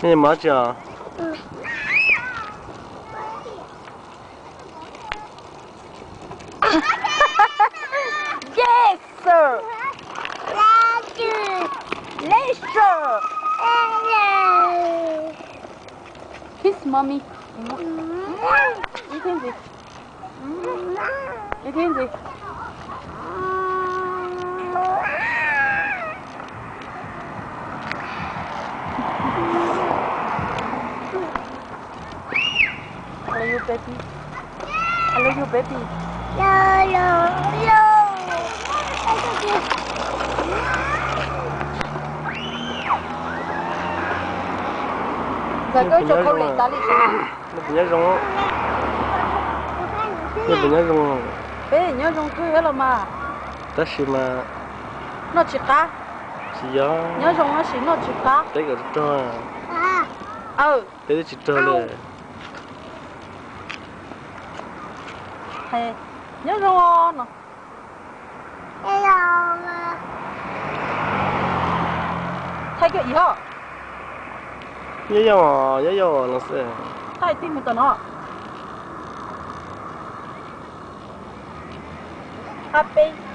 Nej mov tsi os? Yes, sir. Later. Kiss mommy. Ib thiab ntxiv. Ib thiab ntxiv. I love you, baby. I love you, baby. Ntxawm, koj tso khaub lig tas li. Nej puas nyob zoo? Nej puas nyob zoo? Peb nyob zoo kawg los mas. Tab sis mas noj tsis qab. Tsis yog. Nyob zoo tab sis noj tsis qab. Teb kom tag. Teb twb tsis tag li. Nyob zoo no. Thaij koj ib hos. Nyob zoo, nyob zoo no xwb. Thaij tij mus tom no. Ab peb.